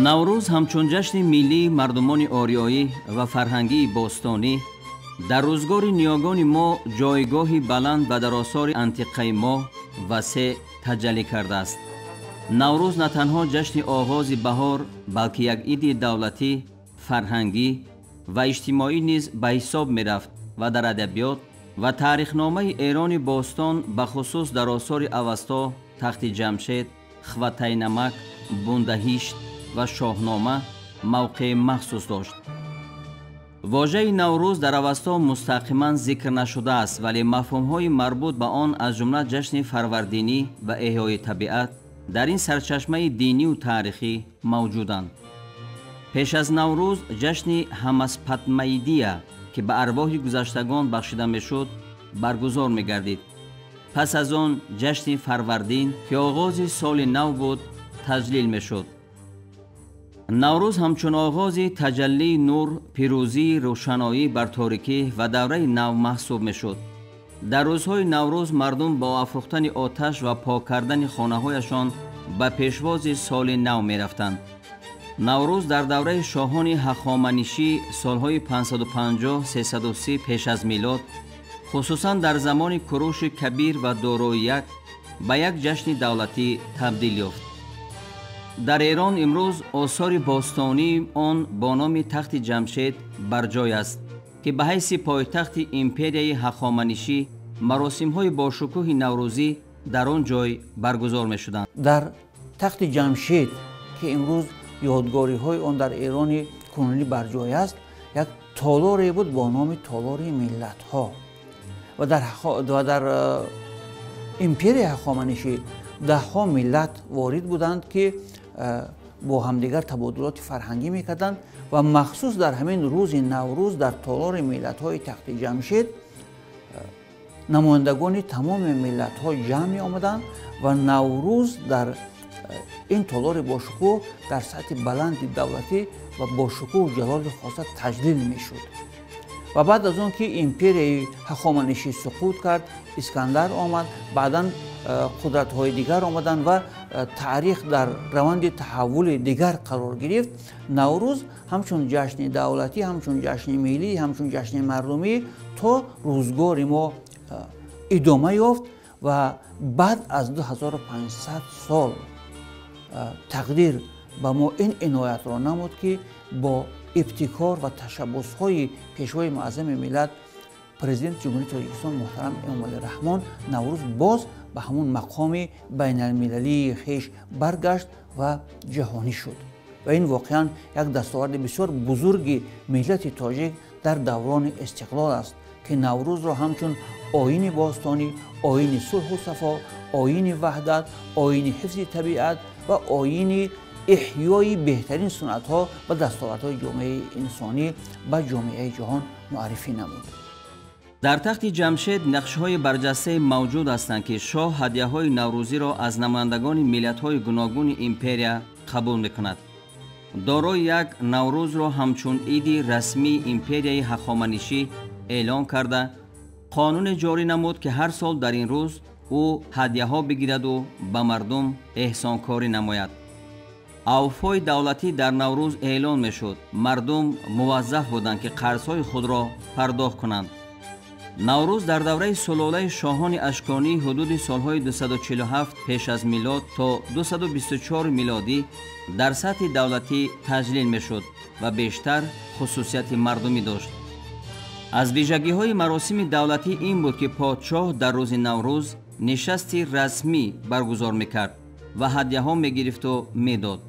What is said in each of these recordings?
Наврӯз ҳамчун ҷашни миллии мардумони ориёӣ ва фарҳангии бостонӣ дар рӯзгори ниёгони мо ҷойгоҳи баланд ва дар осори антиқаи мо васеъ таҷаллӣ кардааст. Наврӯз на танҳо ҷашни оғози баҳор, балки як иди давлатӣ, фарҳангӣ ва иҷтимоӣ низ ба ҳисоб мерафт ва дар адабиёт ва таърихномаи Эрони бостон, бахусус дар осори Авасто, Тахти Ҷамшед, Хватайнамак, Бундаҳишт ва Шоҳнома мавқеи махсус дошт. Вожаи Наврӯз дар Авасто мустақиман зикр нашудааст, вале мафҳумҳои марбут ба он, аз ҷумла ҷашни фарвардинӣ ва эҳёи табиат, дар ин сарчашмаи динию таърихӣ мавҷуданд. Пеш аз Наврӯз ҷашни Ҳамаспатмаидия, ки ба арвоҳи гузаштагон бахшида мешуд, баргузор мегардид. Пас аз он ҷашни Фарвардин, ки оғози соли нав буд, таҷлил мешуд. Наврӯз ҳамчун оғози таҷаллии нур, пирӯзии рӯшаноӣ бар торикӣ ва давраи нав маҳсуб мешуд. Дар рӯзҳои Наврӯз мардум бо афрӯхтани оташ ва пок кардани хонаҳояшон ба пешвози соли нав мерафтанд. Наврӯз дар давраи шоҳони ҳахоманишӣ солҳои 550-330 пеш аз милод, хусусан дар замони Куруши Кабир ва Дорои Як, ба як ҷашни давлатӣ табдил ёфт. Дар Эрон имрӯз осори бостонии он бо номи Тахти Ҷамшед барҷой аст, ки ба ҳайси пойтахти империяи ҳахоманишӣ маросимҳои бошукӯҳи наврӯзӣ дар он ҷой баргузор мешуданд. Дар Тахти Ҷамшед, ки имрӯз ёдгориҳои он дар Эрони кунунӣ барҷой аст, як толоре буд бо номи Толори миллатҳо ва дар империяи ҳахоманишӣ даҳҳо миллат ворид буданд, ки бо ҳамдигар табодулоти фарҳангӣ мекарданд ва махсус дар ҳамин рӯзи Наврӯз дар толори миллатҳои Тахти Ҷамшед намояндагони тамоми миллатҳо ҷамъ меомаданд ва Наврӯз дар ин толори бошукӯҳ дар сатҳи баланди давлатӣ ва бошукӯҳ ҷалоли хоса таҷлил мешуд. Ва баъд аз он ки империяи ҳахоманишӣ суқут кард, Искандар омад, баъдан қудратҳои дигар омаданд ва таърих дар раванди таҳаввули дигар қарор гирифт. Наврӯз ҳамчун ҷашни давлатӣ, ҳамчун ҷашни миллӣ, ҳамчун ҷашни мардумӣ то рӯзгори мо идома ёфт ва баъд аз 2500 сол тақдир ба мо ин иноятро намуд, ки бо ибтикор ва ташаббусҳои пешвои муаззами миллат, президенти Ҷумҳурии Тоҷикистон муҳтарам Эмомалӣ Раҳмон, Наврӯз боз ба ҳамун мақоми байналмилалии хеш баргашт ва ҷаҳонӣ шуд. Ва ин воқеан як дастоварди бисёр бузурги миллати тоҷик дар даврони истиқлол аст, ки Наврӯзро ҳамчун оини бостонӣ, оини сулҳу сафо, оини ваҳдат, оини ҳифзи табиат ва оини эҳёи беҳтарин суннатҳо ва дастовардҳои ҷомеаи инсонӣ ба ҷомеаи ҷаҳон муаррифӣ намуд. Дар Тахти Ҷамшед нақшҳои барҷастае мавҷуд ҳастанд, ки шоҳ ҳадияҳои наврӯзиро аз намояндагони миллатҳои гуногуни империя қабул мекунад. Дорои Як Наврӯзро ҳамчун иди расмии империяи ҳахоманишӣ эълон карда, қонуне ҷорӣ намуд, ки ҳар сол дар ин рӯз ӯ ҳадияҳо бигираду ба мардум эҳсонкорӣ намояд. Авфҳои давлатӣ дар Наврӯз эълон мешуд. Мардум муваззаф буданд, ки қарзҳои худро пардохт кунанд. Наврӯз дар давраи сулолаи шоҳони ашконӣ ҳудуди солҳои 247 пеш аз милод то 224 милодӣ дар сатҳи давлатӣ таҷлил мешуд ва бештар хусусияти мардумӣ дошт. Аз вижагиҳои маросими давлатӣ ин буд, ки подшоҳ дар рӯзи Наврӯз нишасти расмӣ баргузор мекард ва ҳадияҳо мегирифту медод.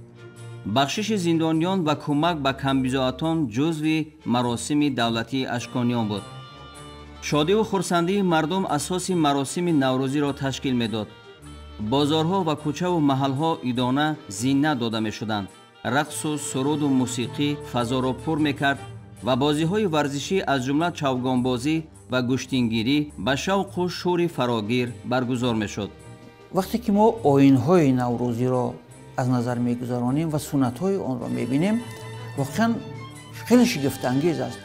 Бахшиши зиндониён ва кӯмак ба камбизоатон ҷузви маросими давлатии ашкониён буд. Шодиву хурсандии мардум асоси маросими наврӯзиро ташкил медод. Бозорҳо ва кӯчаву маҳалҳо идона зинат дода мешуданд. Рақсу суруду мусиқӣ фазоро пур мекард ва бозиҳои варзишӣ, аз ҷумла чавгонбозӣ ва гӯштингирӣ, ба шавқу шӯри фарогир баргузор мешуд. Вақте ки мо оинҳои наврӯзиро аз назар мегузаронем ва суннатҳои онро мебинем, воқеан хеле шигифтангез аст.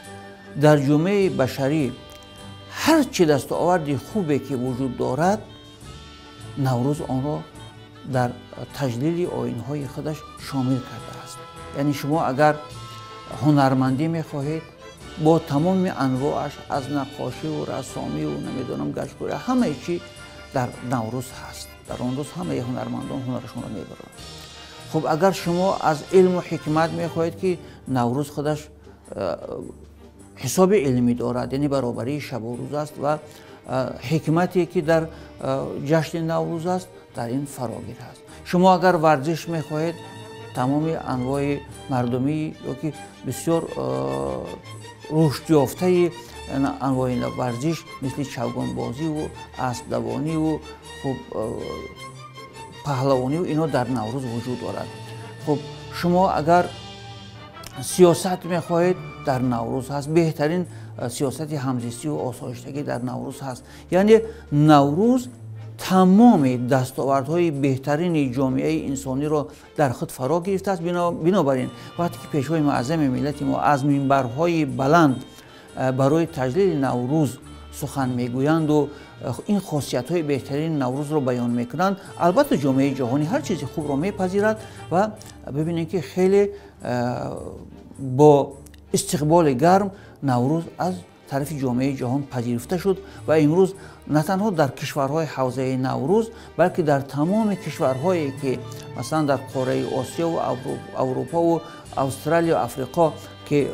Дар ҷомеаи башарӣ ҳар чӣ дастоварди хубе ки вуҷуд дорад, Наврӯз онро дар таҷлили оинҳои худаш шомил кардааст. Яъне шумо агар ҳунармандӣ мехоҳед, бо тамоми анвоаш аз наққошиву рассомиву намедонам гаҷкорӣ, ҳамаи чӣ дар Наврӯз ҳаст. Дар он рӯз ҳамаи ҳунармандон ҳунарашонро мебаранд. Хуб, агар шумо аз илму ҳикмат мехоҳед, ки Наврӯз худаш ҳисоби илмӣ дорад, яъне баробарии шабу рӯз аст ва ҳикмате ки дар ҷашни Наврӯз аст, дар ин фарогир аст. Шумо агар варзиш мехоҳед, тамоми анвои мардумӣ ё ки бисёр рушдёфтаи анвои варзиш мисли чавгонбозиву аспдавониву хуб паҳлавониву ино дар Наврӯз вуҷуд дорад. Хуб, шумо агар сиёсат мехоҳед, дар Наврӯз ҳаст. Беҳтарин сиёсати ҳамзистиву осоиштагӣ дар Наврӯз ҳаст. Яъне Наврӯз тамоми дастовардҳои беҳтарини ҷомеаи инсониро дар худ фаро гирифтааст. Бинобар ин вақте ки пешвои муаззами миллати мо аз минбарҳои баланд барои таҷлили Наврӯз сухан мегӯянду ин хосиятҳои беҳтарини Наврӯзро баён мекунанд, албатта ҷомеаи ҷаҳонӣ ҳар чизи хубро мепазирад ва бибинем, ки хеле бо истиқболи гарм Наврӯз аз тарафи ҷомеаи ҷаҳон пазируфта шуд ва имрӯз на танҳо дар кишварҳои ҳавзаи Наврӯз, балки дар тамоми кишварҳое ки масалан дар қораи Осиёву Аврупову Австралию Африқо, ки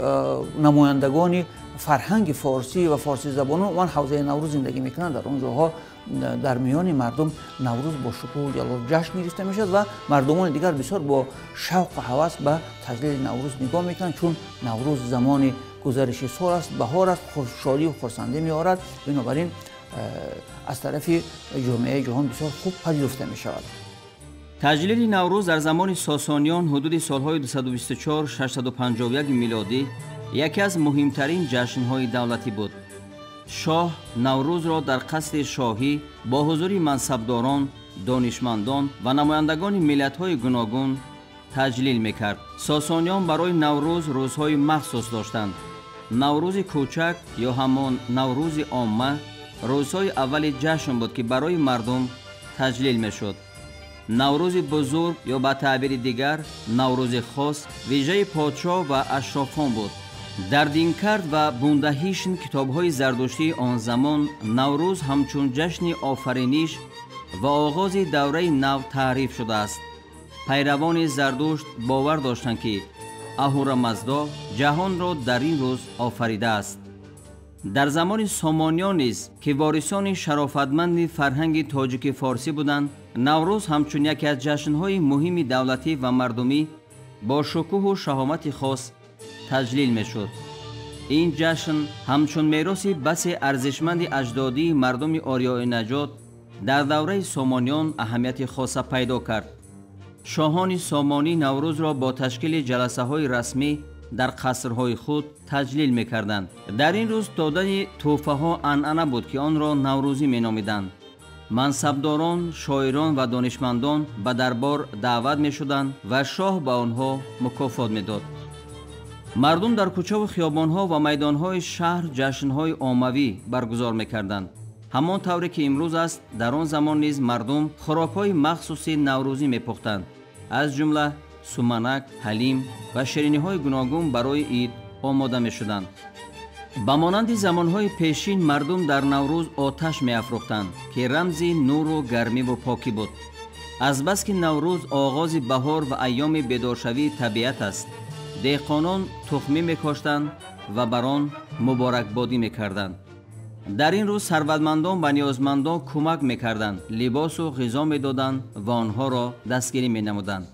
намояндагони фарҳанги форсӣ ва форсизабонон он ҳавзаи Наврӯз зиндагӣ мекунанд, дар он ҷоҳо дар миёни мардум Наврӯз бо шукӯҳу ҷалол ҷашн гирифта мешавад ва мардумони дигар бисёр бо шавқу ҳавас ба таҷлили Наврӯз нигоҳ мекунанд, чун Наврӯз замони гузариши сол аст, баҳор аст, шодию хурсандӣ меорад. Бинобар ин аз тарафи ҷомеаи ҷаҳон бисёр хуб пазируфта мешавад. Таҷлили Наврӯз дар замони Сосониён ҳудуди солҳои 224-651 милодӣ яке аз муҳимтарин ҷашнҳои давлатӣ буд. Шоҳ Наврӯзро дар қасри шоҳӣ бо ҳузури мансабдорон, донишмандон ва намояндагони миллатҳои гуногун таҷлил мекард. Сосониён барои Наврӯз рӯзҳои махсус доштанд. Наврӯзи кӯчак ё ҳамон Наврӯзи омма рӯзҳои аввали ҷашн буд, ки барои мардум таҷлил мешуд. Наврӯзи бузург ё ба таъбири дигар Наврӯзи хос вижаи подшоҳ ва ашрофон буд. Дар Динкард ва Бундаҳишн, китобҳои зардуштии он замон, Наврӯз ҳамчун ҷашни офариниш ва оғози давраи нав таъриф шудааст. Пайравони Зардушт бовар доштанд, ки Аҳурамаздо ҷаҳонро дар ин рӯз офаридааст. Дар замони Сомониён низ, ки ворисони шарофатманди фарҳанги тоҷики форсӣ буданд, Наврӯз ҳамчун яке аз ҷашнҳои муҳими давлатӣ ва мардумӣ бо шукӯҳу шаҳомати хос таҷлил мешуд. Ин ҷашн ҳамчун мероси басе арзишманди аҷдодии мардуми ориёинаҷот дар давраи Сомониён аҳамияти хоса пайдо кард. Шоҳони сомонӣ Наврӯзро бо ташкили ҷаласаҳои расмӣ дар қасрҳои худ таҷлил мекарданд. Дар ин рӯз додани тӯҳфаҳо анъана буд, ки онро наврӯзӣ меномиданд. Мансабдорон, шоирон ва донишмандон ба дарбор даъват мешуданд ва шоҳ ба онҳо мукофот медод. Мардум дар кӯчаву хиёбонҳо ва майдонҳои шаҳр ҷашнҳои оммавӣ баргузор мекарданд. Ҳамон тавре ки имрӯз аст, дар он замон низ мардум хӯрокҳои махсуси наврӯзӣ мепухтанд, аз ҷумла суманак, ҳалим ва шириниҳои гуногун барои ид омода мешуданд. Ба монанди замонҳои пешин мардум дар Наврӯз оташ меафрӯхтанд, ки рамзи нуру гармиву покӣ буд. Азбаски Наврӯз оғози баҳор ва айёми бедоршавии табиат аст, деҳқонон тухмӣ мекоштанд ва бар он муборакбодӣ мекарданд. Дар ин рӯз сарватмандон ба ниёзмандон кӯмак мекарданд, либосу ғизо медоданд ва онҳоро дастгирӣ менамуданд.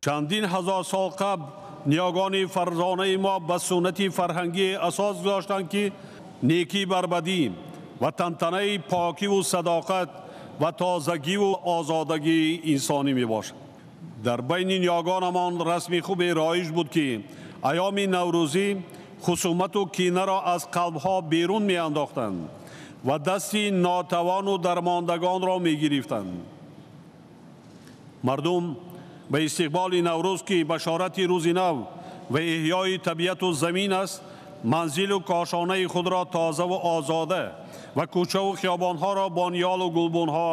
Чандин ҳазор сол қабл ниёгони фарзонаи мо ба суннати фарҳангӣ асос гузоштанд, ки некӣ бар бадӣ ва тантанаи покиву садоқат ва тозагиву озодагии инсонӣ мебошад. Дар байни ниёгонамон расми хубе роиҷ буд, ки айёми наврӯзӣ хусумату кинаро аз қалбҳо берун меандохтанд ва дасти нотавону дармондагонро мегирифтанд. Мардум ба истиқболи Наврӯз, ки башорати рӯзи нав ва эҳёи табиату замин аст, манзилу кошонаи худро тозаву озода ва кӯчаву хиёбонҳоро бо ниёлу гулбунҳо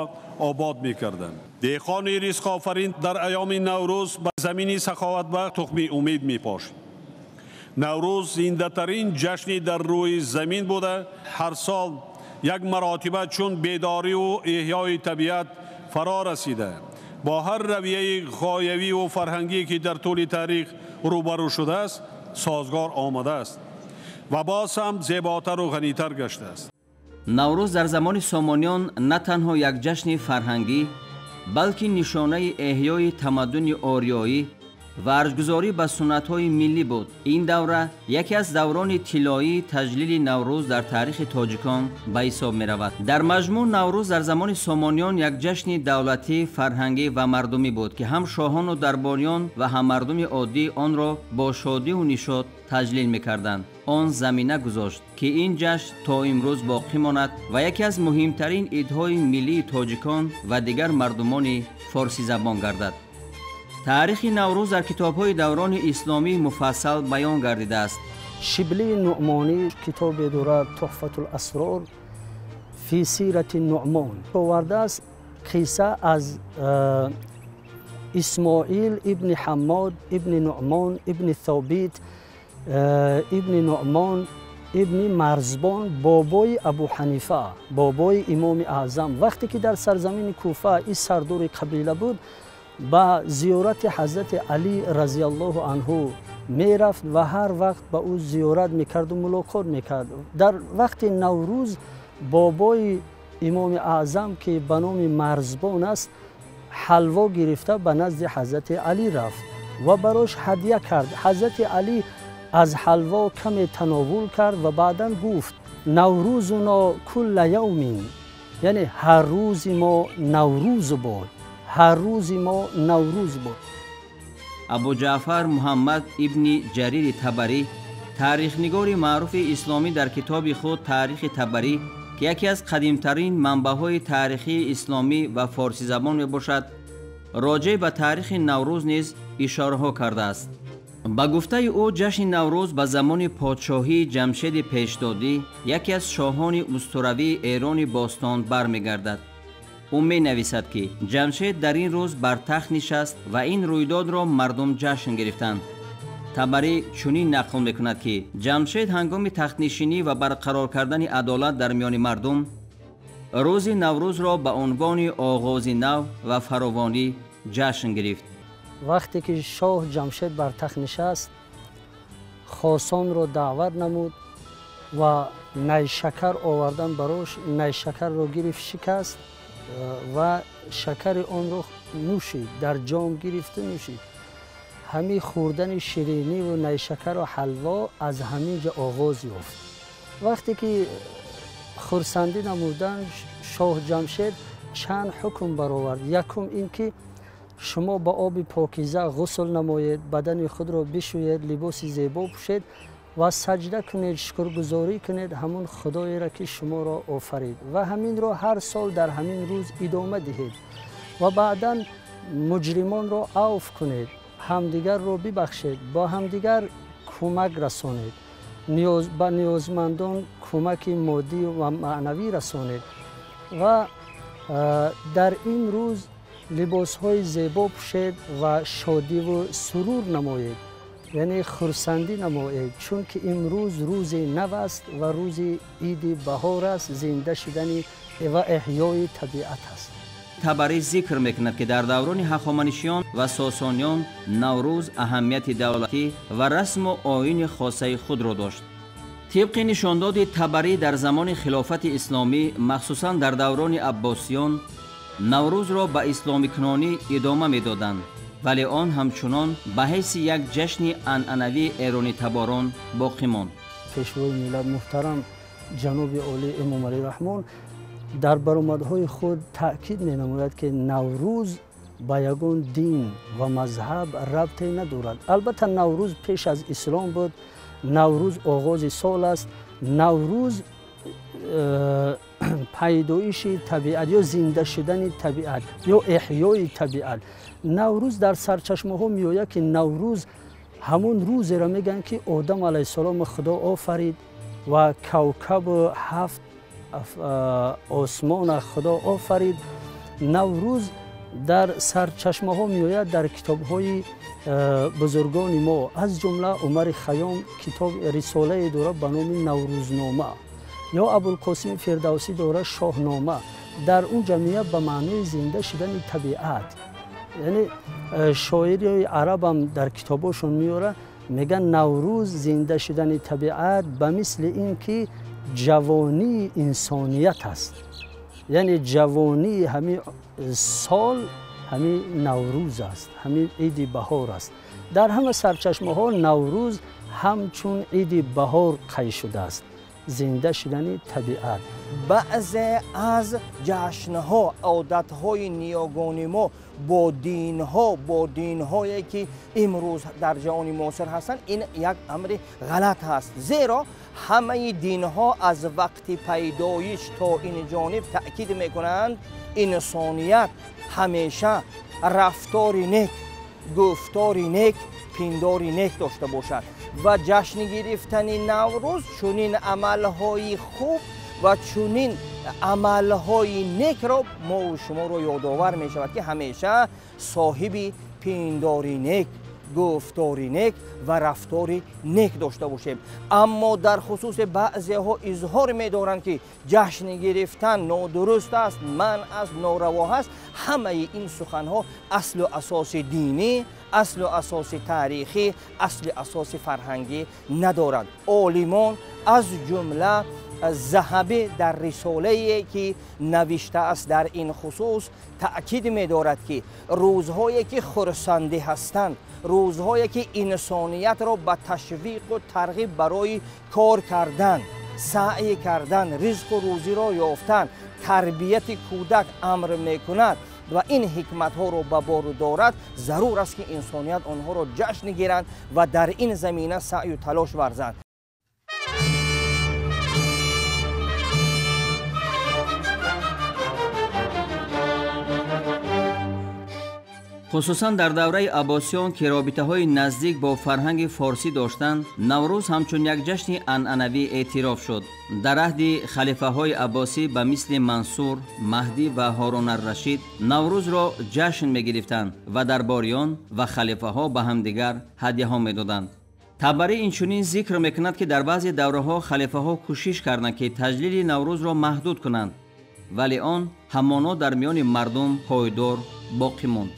обод мекарданд. Деҳқони ризқофарин дар айёми Наврӯз ба замини саховатбахш тухми умед мепошид. Наврӯз зиндатарин ҷашни дар рӯи замин буда, ҳар сол як маротиба чун бедориву эҳёи табиат фаро расида, бо ҳар равияи ғоявиву фарҳангие ки дар тӯли таърих рӯбарӯ шудааст, созгор омадааст ва боз ҳам зеботару ғанитар гаштааст. Наврӯз дар замони Сомониён на танҳо як ҷашни фарҳангӣ, балки нишонаи эҳёи тамаддуни ориёӣ ва арҷгузорӣ ба суннатҳои миллӣ буд. Ин давра яке аз даврони тиллоии таҷлили Наврӯз дар таърихи тоҷикон ба ҳисоб меравад. Дар маҷмӯъ Наврӯз дар замони Сомониён як ҷашни давлатӣ, фарҳангӣ ва мардумӣ буд, ки ҳам шоҳону дарбориён ва ҳам мардуми оддӣ онро бо шодиву нишот таҷлил мекарданд. Он замина гузошт, ки ин ҷашн то имрӯз боқӣ монад ва яке аз муҳимтарин идҳои миллии тоҷикон ва дигар мардумони форсизабон гардад. Таърихи Наврӯз дар китобҳои даврони исломӣ муфассал баён гардидааст. Шиблии Нуъмонӣ китобе дорад Туҳфатул-асрор фи сирати Нуъмон. Овардааст қисса аз Исмоил ибни Ҳаммод ибни Нуъмон ибни Собит ибни Нуъмон ибни Марзбон, бобои Абу Ҳанифа, бобои Имоми Аъзам. Вақте ки дар сарзамини Куфа ин сардори қабила буд, ба зиёрати ҳазрати Алӣ разияллоҳу анҳу мерафт ва ҳар вақт ба ӯ зиёрат мекарду мулоқот мекард. Дар вақти Наврӯз бобои Имоми Аъзам, ки ба номи Марзбон аст, ҳалво гирифта ба назди ҳазрати Алӣ рафт ва барош ҳадя кард. Ҳазрати Алӣ аз ҳалво каме тановул кард ва баъдан гуфт: Наврӯзуно кулла явмин, яъне ҳар рӯзи мо Наврӯз бод, ҳар рӯзи мо Наврӯз буд. Абу Ҷаъфар Муҳаммад ибни Ҷарири Табарӣ, таърихнигори маъруфи исломӣ, дар китоби худ Таърихи Табарӣ, ки яке аз қадимтарин манбаъҳои таърихии исломӣ ва форсизабон мебошад, роҷеъ ба таърихи Наврӯз низ ишораҳо кардааст. Ба гуфтаи ӯ, ҷашни Наврӯз ба замони подшоҳии Ҷамшеди Пешдодӣ, яке аз шоҳони устуравии Эрони бостон, бармегардад. Ӯ менависад, ки Ҷамшед дар ин рӯз бар тахт нишаст ва ин рӯйдодро мардум ҷашн гирифтанд. Табарӣ чунин нақл мекунад, ки Ҷамшед ҳангоми тахтнишинӣ ва барқарор кардани адолат дар миёни мардум рӯзи Наврӯзро ба унвони оғози нав ва фаровонӣ ҷашн гирифт. Вақте ки шоҳ Ҷамшед бар тахт нишаст, хосонро даъват намуд ва найшакар овардан барош. Найшакарро гирифт, шикаст ва шакари онро нӯшид, дар ҷом гирифту нӯшид. Ҳамин хӯрдани шириниву найшакару ҳалво аз ҳамин ҷо оғоз ёфт. Вақте ки хурсандӣ намудан, шоҳ Ҷамшед чанд ҳукм баровард. Якум ин ки шумо ба оби покиза ғусл намоед, бадани худро бишӯед, либоси зебо пӯшед ва саҷда кунед, шукргузорӣ кунед ҳамон худоеро, ки шуморо офарид, ва ҳаминро ҳар сол дар ҳамин рӯз идома диҳед ва баъдан муҷримонро авф кунед, ҳамдигарро бибахшед, бо ҳамдигар кӯмак расонед, ба ниёзмандон кӯмаки моддӣ ва маънавӣ расонед ва дар ин рӯз либосҳои зебо пӯшед ва шодиву сурур намоед, яъне хурсандӣ намоед, чунки имрӯз рӯзи нав аст ва рӯзи иди баҳор аст, зинда шудани ва эҳёи табиат аст. Табарӣ зикр мекунад, ки дар даврони ҳахоманишиён ва сосониён Наврӯз аҳамияти давлатӣ ва расму оини хосаи худро дошт. Тибқи нишондоди Табарӣ, дар замони хилофати исломӣ, махсусан дар даврони аббосиён, Наврӯзро ба исломикунонӣ идома медоданд, вале он ҳамчунон ба ҳайси як ҷашни анъанавии эронитаборон боқӣ монд. Пешвои миллат муҳтарам ҷаноби олӣ Эмомалӣ Раҳмон дар баромадҳои худ таъкид менамояд, ки Наврӯз ба ягон дин ва мазҳаб рабте надорад. Албатта, Наврӯз пеш аз ислом буд, Наврӯз оғози сол аст, Наврӯз пайдоиши табиат ё зинда шудани табиат ё эҳёи табиат. Наврӯз дар сарчашмаҳо меояд, ки Наврӯз ҳамон рӯзеро мегӯянд, ки Одам алайҳиссалом Худо офарид ва кавкабу ҳафт осмон Худо офарид. Наврӯз дар сарчашмаҳо меояд дар китобҳои бузургони мо, аз ҷумла Умари Хайём китоб рисолае дорад ба номи Наврӯзнома, ё Абулқосими Фирдавсӣ дорад Шоҳнома. Дар он ҷамъият ба маънои зинда шудани табиат, яъне шоири арабам дар китобҳошон меорад, мегӯяд Наврӯз зинда шудани табиат ба мисли ин ки ҷавонии инсоният аст, яъне ҷавонии ҳамин сол ҳамин Наврӯз аст, ҳамин иди баҳор аст. Дар ҳама сарчашмаҳо Наврӯз ҳамчун иди баҳор қайд шудааст, зинда шудани табиат. Баъзе аз ҷашнҳо, одатҳои ниёгони мо бо динҳо, бо динҳое ки имрӯз дар ҷаҳони муосир ҳастанд, ин як амри ғалат ҳаст, зеро ҳамаи динҳо аз вақти пайдоиш то ин ҷониб таъкид мекунанд инсоният ҳамеша рафтори нек, гуфтори нек, пиндори нек дошта бошад ва ҷашн гирифтани Наврӯз чунин амалҳои хуб ва чунин амалҳои некро мову шуморо ёдовар мешавад, ки ҳамеша соҳиби пиндори нек, гуфтори нек ва рафтори нек дошта бошем. Аммо дар хусуси баъзеҳо изҳор медоранд, ки ҷашн гирифтан нодуруст аст, манъ аст, нораво аст. Ҳамаи ин суханҳо аслу асоси динӣ, аслу асоси таърихӣ, асли асоси фарҳангӣ надоранд. Олимон аз ҷумла Заҳабӣ дар рисолае ки навиштааст дар ин хусус таъкид медорад, ки рӯзҳое ки хурсандӣ ҳастанд, рӯзҳое ки инсониятро ба ташвиқу тарғиб барои кор кардан, саъй кардан, ризқу рӯзиро ёфтан, тарбияти кӯдак амр мекунад ва ин ҳикматҳоро ба бор дорад, зарур аст ки инсоният онҳоро ҷашн гиранд ва дар ин замина саъю талош варзанд. Хусусан дар давраи Аббосиён, ки робитаҳои наздик бо фарҳанги форсӣ доштанд, Наврӯз ҳамчун як ҷашни анъанавӣ эътироф шуд. Дар аҳди халифаҳои аббосӣ ба мисли Мансур, Маҳдӣ ва Ҳорун ар-Рашид Наврӯзро ҷашн мегирифтанд ва дарбориён ва халифаҳо ба ҳамдигар ҳадяҳо медоданд. Табарӣ инчунин зикр мекунад, ки дар баъзе давраҳо халифаҳо кӯшиш карданд, ки таҷлили Наврӯзро маҳдуд кунанд, вале он ҳамоно дар миёни мардум пойдор боқӣ монд.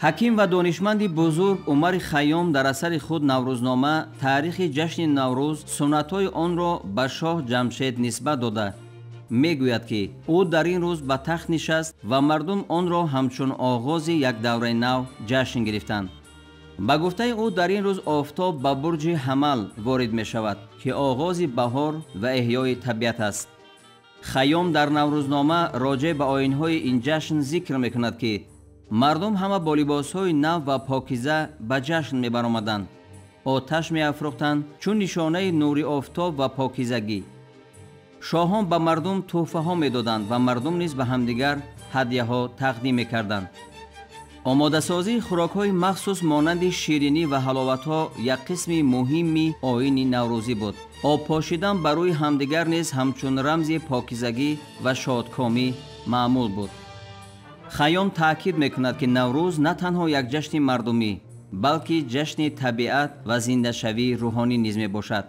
Ҳаким ва донишманди бузург Умари Хайём дар асари худ Наврӯзнома таърихи ҷашни Наврӯз, суннатҳои онро ба шоҳ Ҷамшед нисбат дода мегӯяд, ки ӯ дар ин рӯз ба тахт нишаст ва мардум онро ҳамчун оғози як давраи нав ҷашн гирифтанд. Ба гуфтаи ӯ дар ин рӯз офтоб ба бурҷи Ҳамал ворид мешавад, ки оғози баҳор ва эҳёи табиат аст. Хайём дар Наврӯзнома роҷеъ ба оинҳои ин ҷашн зикр мекунад, ки мардум ҳама бо либосҳои нав ва покиза ба ҷашн мебаромаданд, оташ меафрӯхтанд чун нишонаи нури офтоб ва покизагӣ. Шоҳон ба мардум тӯҳфаҳо медоданд ва мардум низ ба ҳамдигар ҳадяҳо тақдим мекарданд. Омодасозии хӯрокҳои махсус монанди ширинӣ ва ҳаловатҳо як қисми муҳими оини наврӯзӣ буд. Об пошидан ба рӯи ҳамдигар низ ҳамчун рамзи покизагӣ ва шодкомӣ маъмул буд. Хайём таъкид мекунад, ки Наврӯз на танҳо як ҷашни мардумӣ, балки ҷашни табиат ва зиндашавии рӯҳонӣ низ мебошад.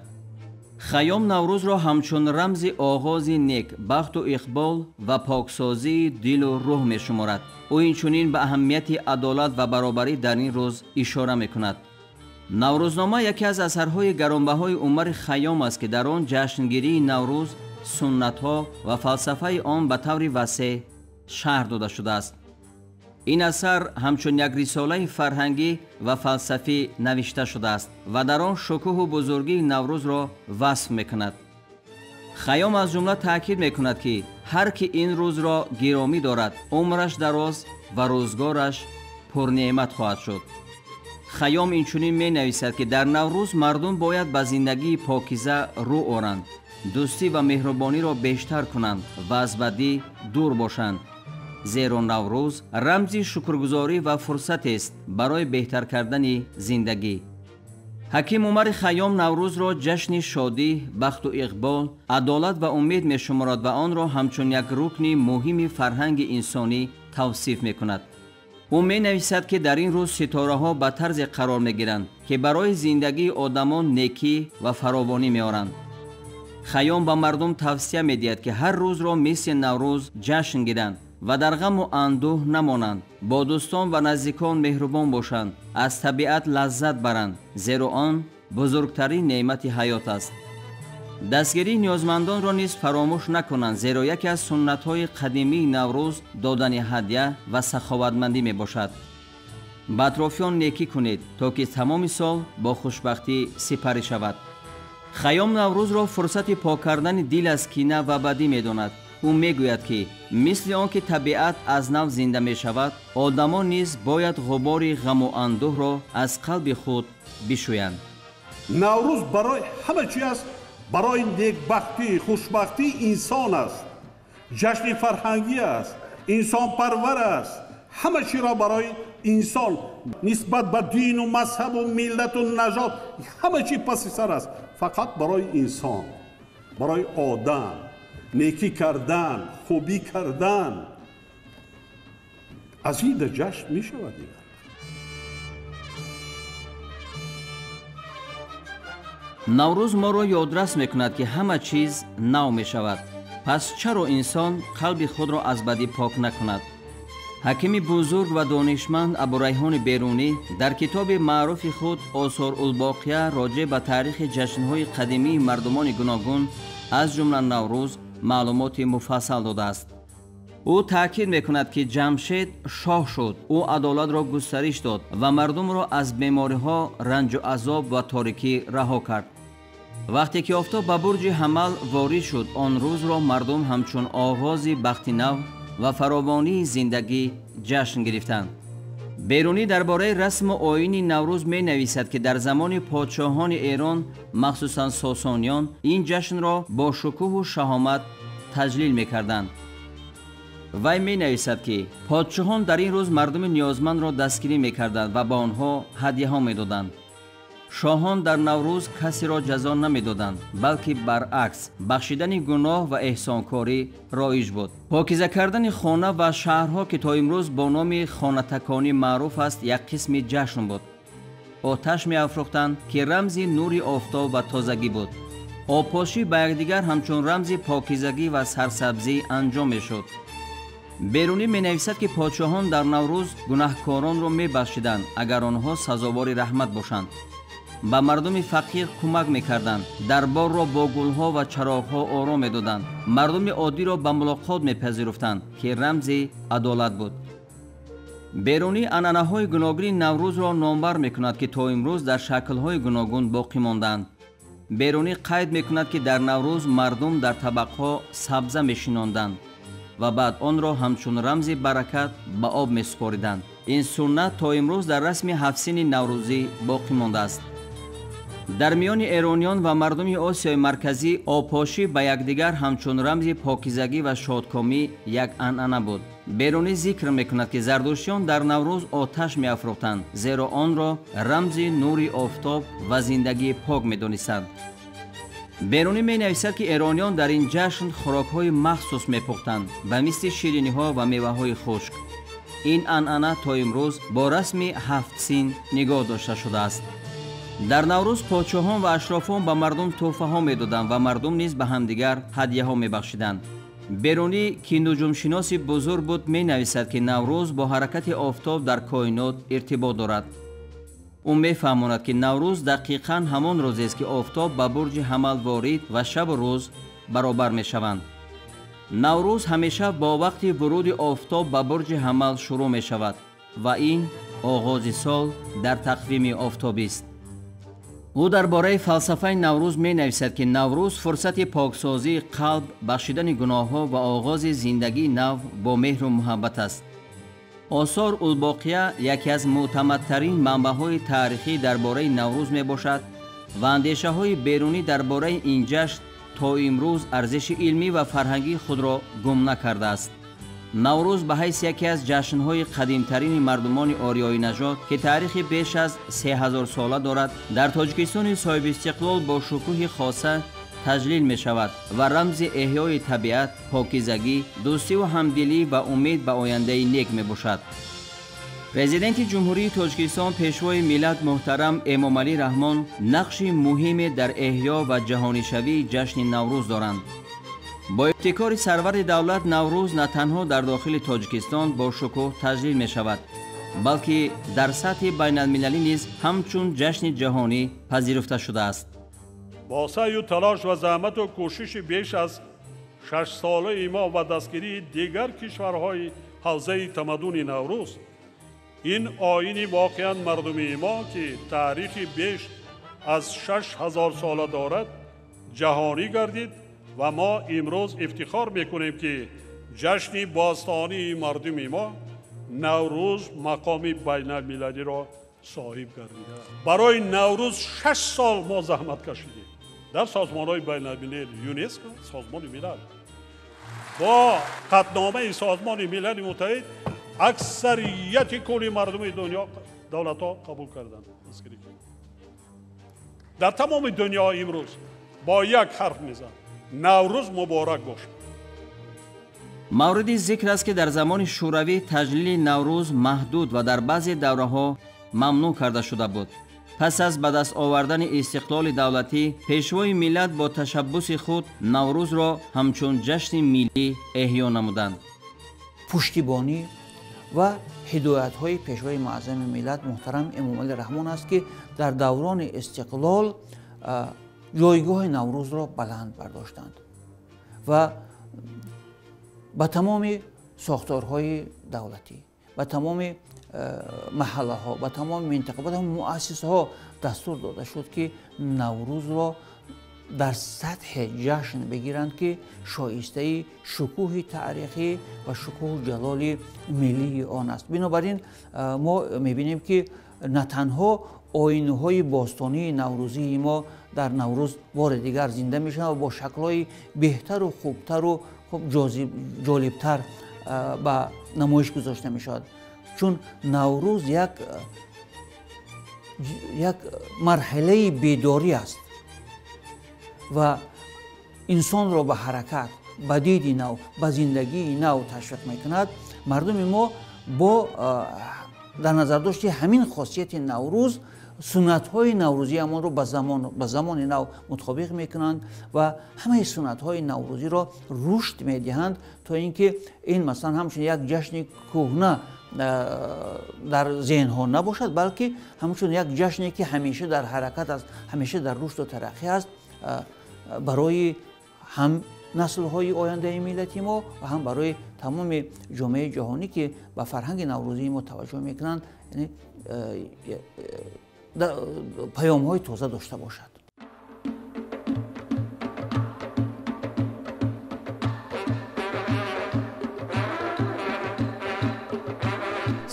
Хайём Наврӯзро ҳамчун рамзи оғози нек, бахту иқбол ва поксозии дилу рӯҳ мешуморад. Ӯ инчунин ба аҳамияти адолат ва баробарӣ дар ин рӯз ишора мекунад. Наврӯзнома яке аз асарҳои гаронбаҳои Умари Хайём аст, ки дар он ҷашнгирии Наврӯз, суннатҳо ва фалсафаи он ба таври васеъ шарҳ дода шудааст. Ин асар ҳамчун як рисолаи фарҳангӣ ва фалсафӣ навишта шудааст ва дар он шукӯҳу бузургии Наврӯзро васф мекунад. Хайём аз ҷумла таъкид мекунад, ки ҳар ки ин рӯзро гиромӣ дорад, умраш дароз ва рӯзгораш пурнеъмат хоҳад шуд. Хайём инчунин менависад, ки дар Наврӯз мардум бояд ба зиндагии покиза рӯ оранд, дӯстӣ ва меҳрубониро бештар кунанд ва аз бадӣ дур бошанд, зеро Наврӯз рамзи шукргузорӣ ва фурсатест барои беҳтар кардани зиндагӣ. Ҳаким Умари Хайём Наврӯзро ҷашни шодӣ, бахту иқбол, адолат ва умед мешуморад ва онро ҳамчун як рукни муҳими фарҳанги инсонӣ тавсиф мекунад. Ӯ менависад, ки дар ин рӯз ситораҳо ба тарзе қарор мегиранд, ки барои зиндагии одамон некӣ ва фаровонӣ меоранд. Хайём ба мардум тавсия медиҳад, ки ҳар рӯзро мисли Наврӯз ҷашн гиранд ва дар ғаму андӯҳ намонанд, бо дӯстон ва наздикон меҳрубон бошанд, аз табиат лаззат баранд, зеро он бузургтарин неъмати ҳаёт аст. Дастгирии ниёзмандонро низ фаромӯш накунанд, зеро яке аз суннатҳои қадимии Наврӯз додани ҳадя ва саховатмандӣ мебошад. Ба атрофиён некӣ кунед, то ки тамоми сол бо хушбахтӣ сипарӣ шавад. Хайём Наврӯзро фурсати пок кардани дил аз кина ва бадӣ медонад. Ӯ мегӯяд, ки мисли он ки табиат аз нав зинда мешавад, одамон низ бояд ғубори ғаму андӯҳро аз қалби худ бишӯянд. Наврӯз барои ҳама чи аст, барои некбахтӣ, хушбахтии инсон аст, ҷашни фарҳангӣ аст, инсонпарвар аст. Ҳама чиро барои инсон нисбат ба дину мазҳабу миллату нажод ҳама чи паси сар аст, фақат барои инсон, барои одам некӣ кардан, хубӣ кардан. Аз ин дар ҷашн мешавад дигар. Наврӯз моро ёдрас мекунад, ки ҳама чиз нав мешавад. Пас чаро инсон қалби худро аз бадӣ пок накунад? Ҳакими бузург ва донишманд Абурайҳони Берунӣ дар китоби маъруфи худ Осор-ул-Боқия роҷеъ ба таърихи ҷашнҳои қадимии мардумони гуногун, аз ҷумла Наврӯз, маълумоти муфассал додааст. Ӯ таъкид мекунад, ки Ҷамшед шоҳ шуд, ӯ адолатро густариш дод ва мардумро аз бемориҳо, ранҷу азоб ва торикӣ раҳо кард. Вақте ки офтоб ба бурҷи ҳамал ворид шуд, он рӯзро мардум ҳамчун оғози бахти нав ва фаровонии зиндагӣ ҷашн гирифтанд. Берунӣ дар бораи расму оини Наврӯз менависад, ки дар замони подшоҳони Эрон, махсусан сосониён, ин ҷашнро бо шукӯҳу шаҳомат таҷлил мекарданд. Вай менависад, ки подшоҳон дар ин рӯз мардуми ниёзмандро дастгирӣ мекарданд ва ба онҳо ҳадяҳо медоданд. Шоҳон дар Наврӯз касеро ҷазо намедоданд, балки баръакс бахшидани гуноҳ ва эҳсонкорӣ роиҷ буд. Покиза кардани хона ва шаҳрҳо, ки то имрӯз бо номи хонатаконӣ маъруф аст, як қисми ҷашн буд. Оташ меафрӯхтанд, ки рамзи нури офтоб ва тозагӣ буд. Обпошӣ ба якдигар ҳамчун рамзи покизагӣ ва сарсабзӣ анҷом мешуд. Берунӣ менависад, ки подшоҳон дар Наврӯз гунаҳкоронро мебахшиданд, агар онҳо сазовори раҳмат бошанд. Ба мардуми фақир кӯмак мекарданд, дарборро бо гулҳо ва чароғҳо ором медоданд, мардуми оддиро ба мулоқот мепазируфтанд, ки рамзи адолат буд. Берунӣ анъанаҳои гуногуни Наврӯзро номбар мекунад, ки то имрӯз дар шаклҳои гуногун боқӣ мондаанд. Берунӣ қайд мекунад, ки дар Наврӯз мардум дар табақҳо сабза мешинонданд ва баъд онро ҳамчун рамзи баракат ба об месупориданд. Ин суннат то имрӯз дар расми ҳафтсини наврӯзӣ боқӣ мондааст. Дар миёни эрониён ва мардуми Осиёи Марказӣ обпошӣ ба якдигар ҳамчун рамзи покизагӣ ва шодкомӣ як анъана буд. Берунӣ зикр мекунад, ки зардуштиён дар Наврӯз оташ меафрӯхтанд, зеро онро рамзи нури офтоб ва зиндагии пок медонистанд. Берунӣ менависад, ки эрониён дар ин ҷашн хӯрокҳои махсус мепухтанд, ба мисли шириниҳо ва меваҳои хушк. Ин анъана то имрӯз бо расми ҳафтсин нигоҳ дошта шудааст. Дар Наврӯз подшоҳон ва ашрофон ба мардум тӯҳфаҳо медоданд ва мардум низ ба ҳамдигар ҳадяҳо мебахшиданд. Берунӣ, ки нуҷумшиноси бузург буд, менависад, ки Наврӯз бо ҳаракати офтоб дар коинот иртибот дорад. Ӯ мефаҳмонад, ки Наврӯз дақиқан ҳамон рӯзест, ки офтоб ба бурҷи ҳамал ворид ва шабу рӯз баробар мешаванд. Наврӯз ҳамеша бо вақти вуруди офтоб ба бурҷи ҳамал шурӯъ мешавад ва ин оғози сол дар тақвими офтобист. Ӯ дар бораи фалсафаи Наврӯз менависад, ки Наврӯз фурсати поксозии қалб, бахшидани гуноҳҳо ва оғози зиндагии нав бо меҳру муҳаббат аст. Осор Улбоқия яке аз мӯътамадтарин манбаъҳои таърихӣ дар бораи Наврӯз мебошад ва андешаҳои Берунӣ дар бораи ин ҷашн то имрӯз арзиши илмӣ ва фарҳангии худро гум накардааст. Наврӯз ба ҳайси яке аз ҷашнҳои қадимтарини мардумони ориёӣ нажод, ки таърихи беш аз 3000 сола дорад, дар Тоҷикистони соҳибистиқлол бо шукӯҳи хоса таҷлил мешавад ва рамзи эҳёи табиат, покизагӣ, дӯстиву ҳамдилӣ ва умед ба ояндаи нек мебошад. Президенти Ҷумҳурии Тоҷикистон, Пешвои миллат муҳтарам Эмомалӣ Раҳмон нақши муҳиме дар эҳё ва ҷаҳонишавии ҷашни Наврӯз доранд. Бо ибтикори сарвари давлат Наврӯз на танҳо дар дохили Тоҷикистон бо шукӯҳ таҷлил мешавад, балки дар сатҳи байналмилалӣ низ ҳамчун ҷашни ҷаҳонӣ пазируфта шудааст. Бо саъю талош ва заҳмату кӯшиши беш аз 6-солаи мо ва дастгирии дигар кишварҳои ҳавзаи тамаддуни Наврӯз, ин оини воқеан мардумии мо, ки таърихи беш аз 6000 сола дорад, ҷаҳонӣ гардид ва мо имрӯз ифтихор мекунем, ки ҷашни бостонии мардуми мо Наврӯз мақоми байналмилалиро соҳиб гардидааст. Барои Наврӯз 6 сол мо заҳмат кашидем дар созмонҳои байналмилалӣ, ЮНЕСКО, Созмони Милал. Бо қатъномаи Созмони Милали Муттаҳид аксарияти кулли мардуми дунё, давлатҳо қабул карданд. Дар тамоми дунё имрӯз бо як ҳарф мезананд: Наврӯз муборак бошад. Мавриди зикр аст, ки дар замони Шӯравӣ таҷлили Наврӯз маҳдуд ва дар баъзе давраҳо мамнӯъ карда шуда буд. Пас аз ба даст овардани истиқлоли давлатӣ, Пешвои миллат бо ташаббуси худ Наврӯзро ҳамчун ҷашни миллӣ эҳё намуданд. Пуштибонӣ ва ҳидоятҳои Пешвои муаззами миллат муҳтарам Эмомалӣ Раҳмон аст, ки дар даврони истиқлол ҷойгоҳи Наврӯзро баланд бардоштанд ва ба тамоми сохторҳои давлатӣ, ба тамоми маҳаллаҳо, ба тамоми минтақа, ба тамоми муассисаҳо дастур дода шуд, ки Наврӯзро дар сатҳи ҷашн бигиранд, ки шоистаи шукӯҳи таърихӣ ва шукӯҳу ҷалоли миллии он аст. Бинобар ин мо мебинем, ки на танҳо оинҳои бостонии наврӯзии мо дар Наврӯз бори дигар зинда мешаванд ва бо шаклҳои беҳтару хубтару хуб ҷолибтар ба намоиш гузошта мешавад. Чун Наврӯз як марҳилаи бедорӣ аст ва инсонро ба ҳаракат, ба диди нав, ба зиндагии нав ташвиқ мекунад. Мардуми мо бо дар назардошти ҳамин хосияти Наврӯз суннатҳои наврӯзиамонро ба замони нав мутобиқ мекунанд ва ҳамаи суннатҳои наврӯзиро рушд медиҳанд, то ин ки ин масалан ҳамчун як ҷашни кӯҳна дар зеҳнҳо набошад, балки ҳамчун як ҷашне, ки ҳамеша дар ҳаракат аст, ҳамеша дар рушду тараққӣ аст, барои ҳам наслҳои ояндаи миллати мо ва ҳам барои тамоми ҷомеаи ҷаҳонӣ, ки ба фарҳанги наврӯзии мо таваҷҷӯҳ мекунанд, паёмҳои тоза дошта бошад.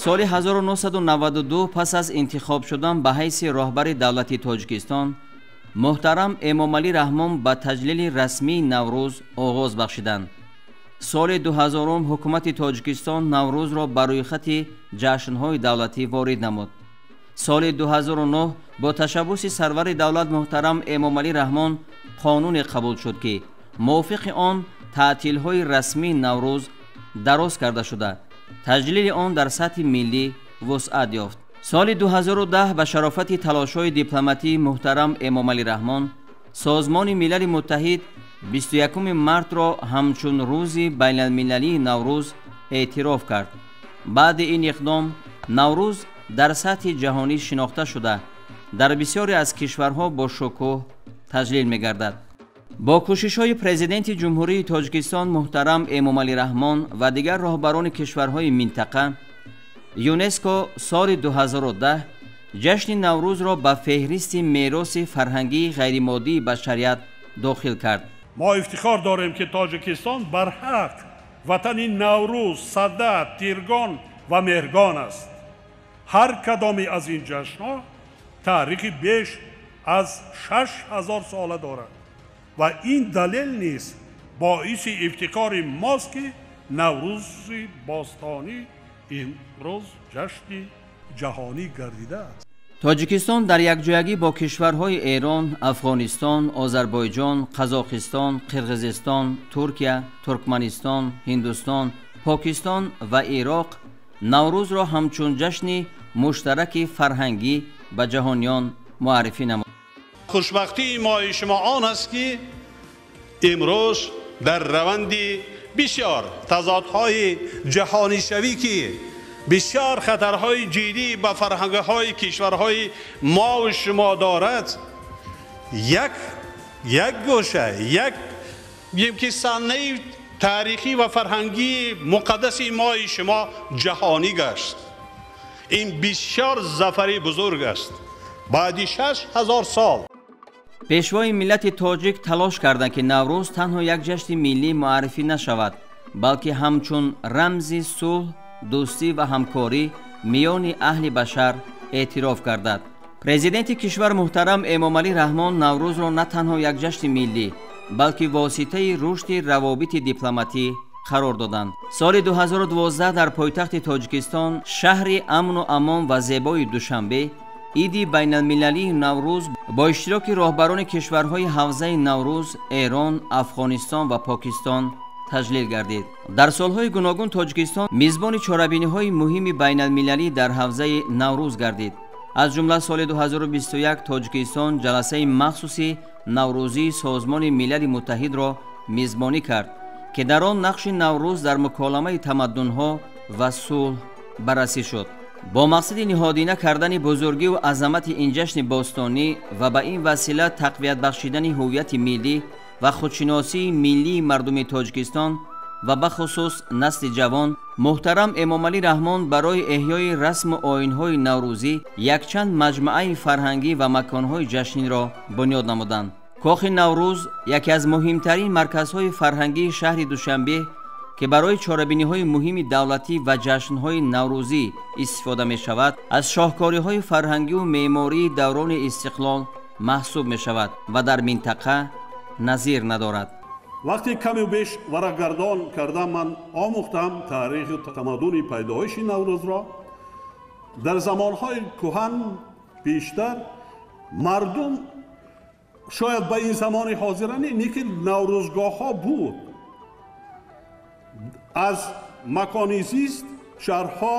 Соли 1992 пас аз интихоб шудан ба ҳайси роҳбари давлати Тоҷикистон, муҳтарам Эмомалӣ Раҳмон ба таҷлили расмии Наврӯз оғоз бахшиданд. Соли 2000 ҳукумати Тоҷикистон Наврӯзро ба рӯйхати ҷашнҳои давлатӣ ворид намуд. Соли 2009 бо ташаббуси сарвари давлат муҳтарам Эмомалӣ Раҳмон қонуне қабул шуд, ки мувофиқи он таътилҳои расмии Наврӯз дароз карда шуда, таҷлили он дар сатҳи миллӣ вусъат ёфт. Соли 2010 ба шарофати талошҳои дипломатии муҳтарам Эмомалӣ Раҳмон Созмони Милали Муттаҳид 21 мартро ҳамчун рӯзи байналмилалии Наврӯз эътироф кард. Баъди ин иқдом Наврӯз дар сатҳи ҷаҳонӣ шинохта шуда, дар бисёре аз кишварҳо бо шукӯҳ таҷлил мегардад. Бо кӯшишҳои Президенти Ҷумҳурии Тоҷикистон муҳтарам Эмомалӣ Раҳмон ва дигар роҳбарони кишварҳои минтақа, ЮНЕСКО соли 2010 ҷашни Наврӯзро ба феҳристи мероси фарҳангии ғайримоддии башарият дохил кард. Мо ифтихор дорем, ки Тоҷикистон барҳақ ватани Наврӯз, Сада, Тиргон ва Меҳргон аст. Ҳар кадоме аз ин ҷашнҳо таърихи беш аз 6000 сола дорад ва ин далел низ боиси ифтихори мост, ки Наврӯзи бостонӣ имрӯз ҷашни ҷаҳонӣ гардидааст. Тоҷикистон дар якҷоягӣ бо кишварҳои Эрон, Афғонистон, Озарбойҷон, Қазоқистон, Қирғизистон, Туркия, Туркманистон, Ҳиндустон, Покистон ва Ироқ Наврӯзро ҳамчун ҷашни муштараки фарҳангӣ ба ҷаҳониён муаррифӣ намуд. Хушбахтии мои шумо он аст, ки имрӯз дар раванди бисёр тазодҳои ҷаҳонишавӣ, ки бисёр хатарҳои ҷиддӣ ба фарҳангҳои кишварҳои мову шумо дорад, як гӯша, як гӯем ки саҳнаи таърихӣ ва фарҳангии муқаддаси мои шумо ҷаҳонӣ гашт. Ин бисёр зафари бузург аст. Баъди 6000 сол. Пешвои миллати тоҷик талош карданд, ки Наврӯз танҳо як ҷашни миллӣ муаррифӣ нашавад, балки ҳамчун рамзи сулҳ, дӯстӣ ва ҳамкорӣ миёни аҳли башар эътироф гардад. Президенти кишвар муҳтарам Эмомалӣ Раҳмон Наврӯзро на танҳо як ҷашни миллӣ, балки воситаи рушди равобити дипломатӣ қарор доданд. Соли 2012 дар пойтахти Тоҷикистон, шаҳри амну амон ва зебои Душанбе, иди байналмилалии Наврӯз бо иштироки роҳбарони кишварҳои ҳавзаи Наврӯз, Эрон, Афғонистон ва Покистон таҷлил гардид. Дар солҳои гуногун Тоҷикистон мизбони чорабиниҳои муҳими байналмилалӣ дар ҳавзаи Наврӯз гардид. Аз ҷумла соли 2021 Тоҷикистон ҷаласаи махсуси Наврӯзии Созмони Милали Муттаҳидро мизбонӣ кард, ки дар он нақши Наврӯз дар муколамаи тамаддунҳо ва сулҳ баррасӣ шуд. Бо мақсади ниҳодина кардани бузургиву азамати ин ҷашни бостонӣ ва ба ин васила тақвият бахшидани ҳуввияти миллӣ ва худшиносии миллии мардуми Тоҷикистон ва бахусус насли ҷавон, муҳтарам Эмомалӣ Раҳмон барои эҳёи расму оинҳои наврӯзӣ якчанд маҷмӯаи фарҳангӣ ва маконҳои ҷашниро бунёд намуданд. Кохи Наврӯз яке аз муҳимтарин марказҳои фарҳангии шаҳри Душанбе, ки барои чорабиниҳои муҳими давлатӣ ва ҷашнҳои наврӯзӣ истифода мешавад, аз шоҳкориҳои фарҳангиву меъмории даврони истиқлол маҳсуб мешавад ва дар минтақа назир надорад. Вақте каму беш варақгардон кардам, ман омӯхтам таърихи тамаддуни пайдоиши Наврӯзро. Дар замонҳои кӯҳан бештар мардум, шояд ба ин замони ҳозира не, лекин наврӯзгоҳҳо буд. Аз макони зист, шаҳрҳо,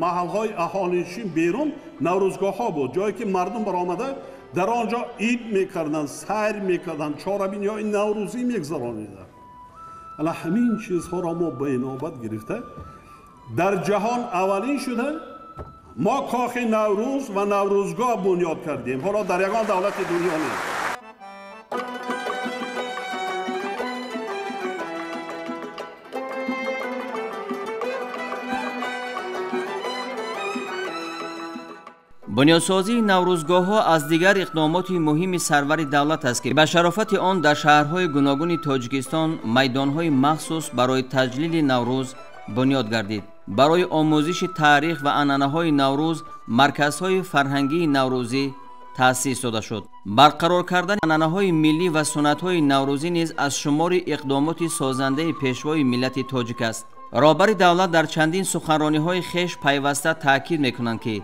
маҳалҳои аҳолинишин берун наврӯзгоҳҳо буд, ҷое ки мардум баромада дар он ҷо ид мекарданд, сайр мекарданд, чорабиниҳои наврӯзӣ мегузарониданд. Ала ҳамин чизҳоро мо ба инобат гирифта дар ҷаҳон аввалин шуда мо кохи Наврӯз ва наврӯзгоҳ бунёд кардем. Ҳоло дар ягон давлати дунё нест. Бунёдсозии наврӯзгоҳҳо аз дигар иқдомоти муҳими сарвари давлат аст, ки ба шарофати он дар шаҳрҳои гуногуни Тоҷикистон майдонҳои махсус барои таҷлили Наврӯз бунёд гардид. Барои омӯзиши таърих ва анъанаҳои Наврӯз марказҳои фарҳангии наврӯзӣ таъсис дода шуд. Барқарор кардани анъанаҳои миллӣ ва суннатҳои наврӯзӣ низ аз шумори иқдомоти созандаи пешвои миллати тоҷик аст. Роҳбари давлат дар чандин суханрониҳои хеш пайваста таъкид мекунанд, ки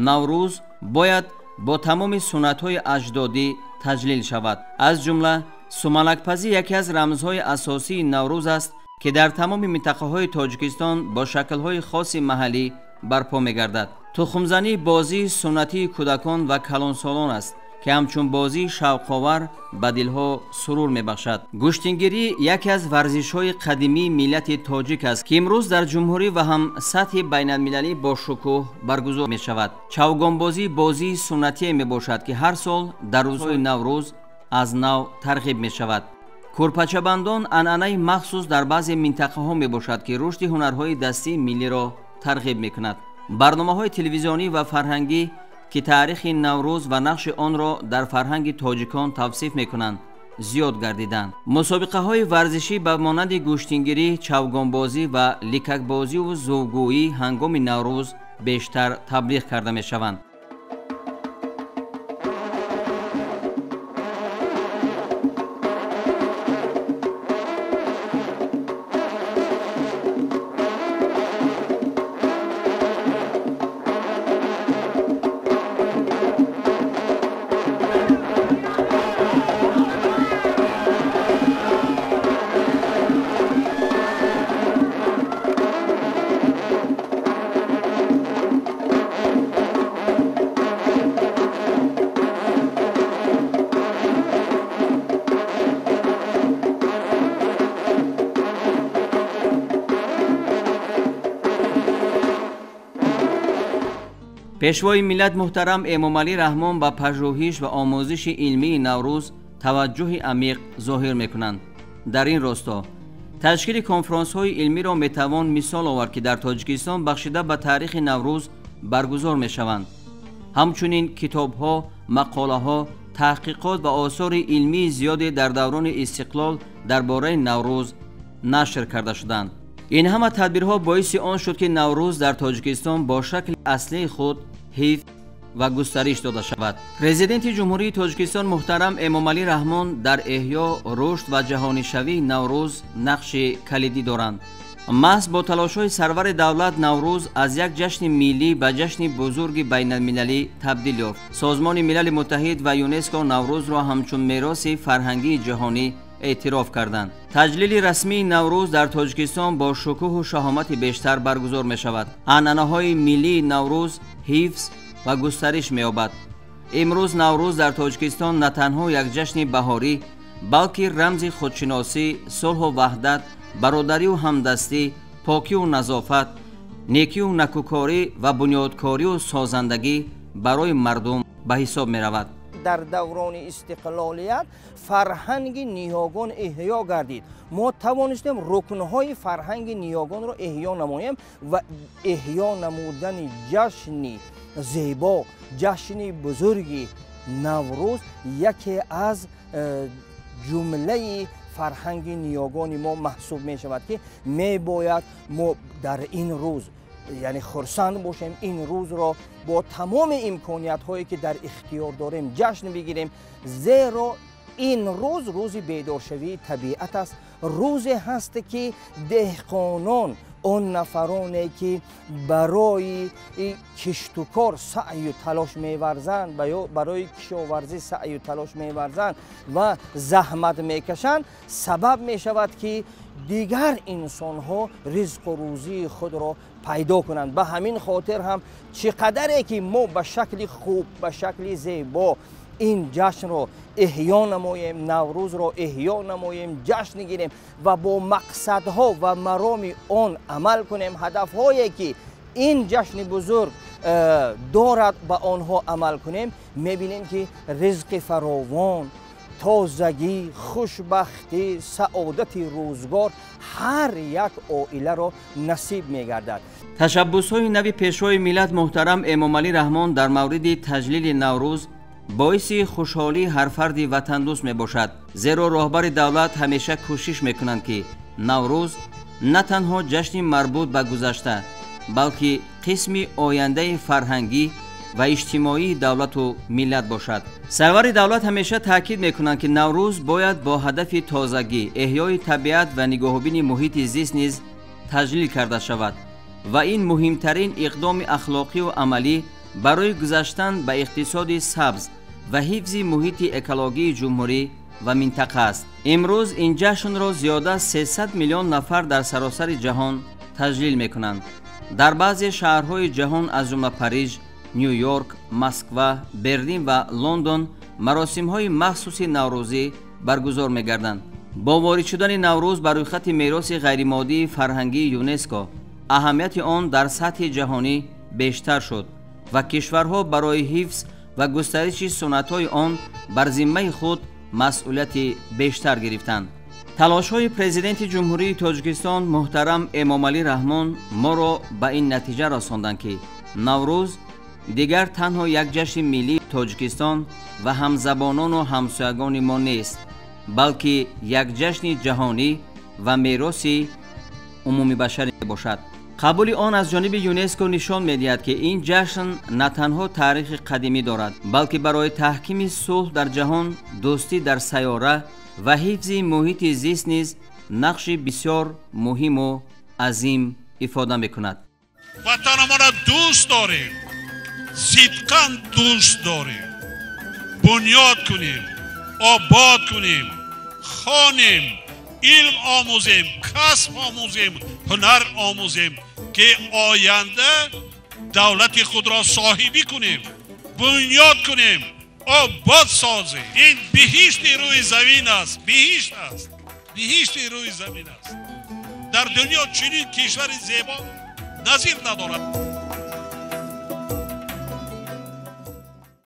Наврӯз бояд бо тамоми суннатҳои аҷдодӣ таҷлил шавад. Аз ҷумла сумалакпазӣ яке аз рамзҳои асосии Наврӯз аст, ки дар тамоми минтақаҳои Тоҷикистон бо шаклҳои хоси маҳаллӣ барпо мегардад. Тухмзанӣ бозии суннатии кӯдакон ва калонсолон аст, ки ҳамчун бозии шавқовар ба дилҳо сурур мебахшад. Гӯштингирӣ яке аз варзишҳои қадимии миллати тоҷик аст, ки имрӯз дар ҷумҳурӣ ва ҳам сатҳи байналмилалӣ бо шукӯҳ баргузор мешавад. Чавгонбозӣ бозии суннатие мебошад, ки ҳар сол дар рӯзҳои Наврӯз аз нав тарғиб мешавад. Кӯрпачабандон анъанаи махсус дар баъзе минтақаҳо мебошад, ки рушди ҳунарҳои дастии миллиро тарғиб мекунад. Барномаҳои телевизионӣ ва фарҳангӣ, ки таърихи Наврӯз ва нақши онро дар фарҳанги тоҷикон тавсиф мекунанд, зиёд гардиданд. Мусобиқаҳои варзишӣ ба монанди гӯштингирӣ, чавгонбозӣ ва ликакбозиву зувгӯӣ ҳангоми Наврӯз бештар таблиғ карда мешаванд. Пешвои миллат муҳтарам Эмомалӣ Раҳмон ба пажӯҳиш ва омӯзиши илмии Наврӯз таваҷҷӯҳи амиқ зоҳир мекунанд. Дар ин росто ташкили конфронсҳои илмиро метавон мисол овард, ки дар Тоҷикистон бахшида ба таърихи Наврӯз баргузор мешаванд. Ҳамчунин китобҳо, мақолаҳо, таҳқиқот ва осори илмии зиёде дар даврони истиқлол дар бораи Наврӯз нашр карда шуданд. Ин ҳама тадбирҳо боиси он шуд, ки Наврӯз дар Тоҷикистон бо шакли аслии худ ҳифз ва густариш дода шавад. Президенти Ҷумҳурии Тоҷикистон муҳтарам Эмомалӣ Раҳмон дар эҳё, рушд ва ҷаҳонишавии Наврӯз нақши калидӣ доранд. Маҳз бо талошҳои сарвари давлат Наврӯз аз як ҷашни миллӣ ба ҷашни бузурги байналмилалӣ табдил ёфт. Созмони Милали Муттаҳид ва ЮНЕСКО Наврӯзро ҳамчун мероси фарҳангии ҷаҳонӣ эътироф карданд. Таҷлили расмии Наврӯз дар Тоҷикистон бо шукӯҳу шаҳомати бештар баргузор мешавад. Анъанаҳои миллии Наврӯз ҳифз ва густариш меёбад. Имрӯз Наврӯз дар Тоҷикистон на танҳо як ҷашни баҳорӣ, балки рамзи худшиносӣ, сулҳу ваҳдат, бародарию ҳамдастӣ, покию назофат, некию накӯкорӣ ва бунёдкорию созандагӣ барои мардум ба ҳисоб меравад. Дар даврони истиқлолият фарҳанги ниёгон эҳё гардид. Мо тавонистем рукнҳои фарҳанги ниёгонро эҳё намоем ва эҳё намудани ҷашни зебо, ҷашни бузурги Наврӯз яке аз ҷумлаи фарҳанги ниёгони мо маҳсуб мешавад, ки мебояд мо дар ин рӯз, яъне хурсанд бошем, ин рӯзро бо тамоми имкониятҳое ки дар ихтиёр дорем ҷашн бигирем, зеро ин рӯз рӯзи бедоршавии табиат аст. Рӯзе ҳаст, ки деҳқонон, он нафароне ки барои киштукор саъю талош меварзанд, барои кишоварзӣ саъю талош меварзанд ва заҳмат мекашанд, сабаб мешавад, ки дигар инсонҳо ризқу рӯзии худро пайдо кунанд. Ба ҳамин хотир ҳам чӣ қадаре ки мо ба шакли хуб, ба шакли зебо ин ҷашнро эҳё намоем, Наврӯзро эҳё намоем, ҷашн гирем ва бо мақсадҳо ва мароми он амал кунем, ҳадафҳое ки ин ҷашни бузург дорад ба онҳо амал кунем, мебинем ки ризқи фаровон, тозагӣ, хушбахтӣ, саодати рӯзгор ҳар як оиларо насиб мегардад. Ташаббусҳои нави Пешвои миллат муҳтарам Эмомалӣ Раҳмон дар мавриди таҷлили Наврӯз боиси хушҳолии ҳар фарди ватандӯст мебошад, зеро роҳбари давлат ҳамеша кӯшиш мекунанд, ки Наврӯз на танҳо ҷашни марбут ба гузашта, балки қисми ояндаи фарҳангӣ ва иҷтимоии давлату миллат бошад. Сарвари давлат ҳамеша таъкид мекунанд, ки Наврӯз бояд бо ҳадафи тозагӣ, эҳёи табиат ва нигоҳубини муҳити зист низ таҷлил карда шавад ва ин муҳимтарин иқдоми ахлоқию амалӣ барои гузаштан ба иқтисоди сабз ва ҳифзи муҳити экологии ҷумҳурӣ ва минтақа аст. Имрӯз ин ҷашнро зиёда 300 миллион нафар дар саросари ҷаҳон таҷлил мекунанд. Дар баъзе шаҳрҳои ҷаҳон аз ҷумла Париж, Ню-Йорк, Москва, Берлин ва Лондон маросимҳои махсуси наврӯзӣ баргузор мегарданд. Бо ворид шудани Наврӯз ба рӯйхати мероси ғайримоддии фарҳангии ЮНЕСКО аҳамияти он дар сатҳи ҷаҳонӣ бештар шуд ва кишварҳо барои ҳифз ва густариши суннатҳои он бар зиммаи худ масъулияти бештар гирифтанд. Талошҳои Президенти Ҷумҳурии Тоҷикистон муҳтарам Эмомалӣ Раҳмон моро ба ин натиҷа расонданд, ки Наврӯз дигар танҳо як ҷашни миллии Тоҷикистон ва ҳамзабонону ҳамсоягони мо нест, балки як ҷашни ҷаҳонӣ ва мероси умумибашарӣ мебошад. Қабули он аз ҷониби ЮНЕСКО нишон медиҳад, ки ин ҷашн на танҳо таърихи қадимӣ дорад, балки барои таҳкими сулҳ дар ҷаҳон, дӯстӣ дар сайёра ва ҳифзи муҳити зист низ нақши бисёр муҳиму азим ифода мекунад. Ватанамонро дӯст дорем, сидқан дӯст дорем, бунёд кунем, обод кунем, хонем, илм омӯзем, касб омӯзем, ҳунар омӯзем, ки оянда давлати худро соҳибӣ кунем, бунёд кунем, обод созем. Ин биҳишти рӯи замин аст, биҳишт аст, биҳишти рӯи замин аст. Дар дунё чунин кишвари зебо назир надорад.